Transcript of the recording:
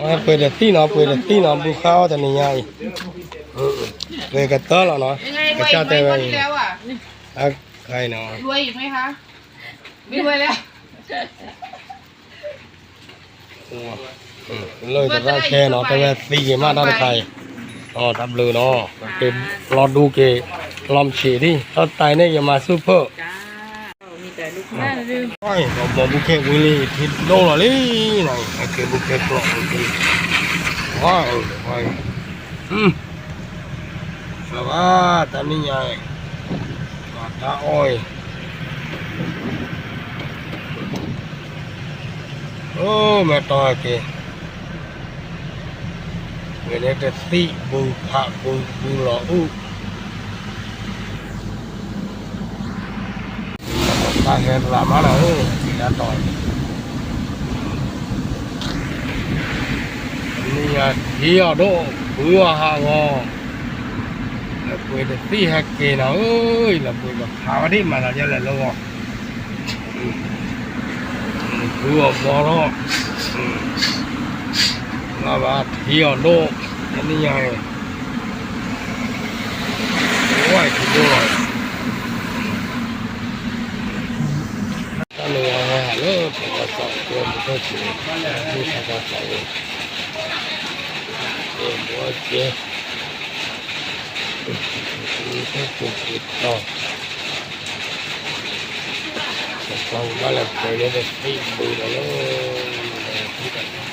ပှ့ၤတသံၣ်နီၤ, ပှ့ၤတသံၣ်နီၤ, ဘုခါအီၣ်တနံၤညါအံၤ, ပှ့ၤကတၢၢ်လီၤနီၤ, ကစၢ်တဲဝဲအံၤ, အနီၤ, လၢတရၣ်ခဲနီၤ, တဲဝဲသံက့ၤမးတၢ်တခါအံၤ, တၢ်ဘျုးနီၤ, လီၤဒူက့ၤ, လီၤမဆံးဒံး, တၢ်တၢ်န့ၣ်ယမၤဆူၣ်ဖၢၣ် ဘီဘုခဲဝံၤလံ ထံဒိၣ်လီၤလံ, ကဲဘုခဲကျိးလံ, ဝါအၢ, ဝါအၢ, စၢဘၣ်တနံၣ်ညါ, မၤတၢ်အီၣ်အံၤ, အိၣ်မဲာ်တီၢ်က့ၤ ဝဲန့ၣ်တသံၣ်ဘုဖးဘုဘုလီၤအူၣ်, တၢ်ဟဲရၤမးလီၤဧၢ, တၢ်တီၢ်, နံၤယၤထံအီၤဒိၣ်, ဘုအီၤဟးဂီၤ, လၢပှ့ၤတသံၣ်ဟဲက့ၤနီၤဧၢ, လၢပှ့ၤပဖးဝဲဒၣ်မၤသးဒ်လဲၣ်လၢဂီၤ ဘုအီၤဘီထီၣ်, လၢဘၣ်ထံအီၤဒိၣ်, တနံၣ်ညါအံၤ, ဝဲထံဒိၣ်လီၤ, တၢ်နံၤညါဝဲဟးလၢပကီၢ်စီၤကျဲမုၢ်ထီၣ်ဆံး, မုၢ်ထီၣ်ကီၢ်စီၤဝဲ, ဘီကဲ, မုၢ်ထီၣ်ဆံးက့ၤတီၤ, ပကဘၣ်လဲၤပှ့ၤလၢတသံၣ်ဘုဒီးလၢ, လၢ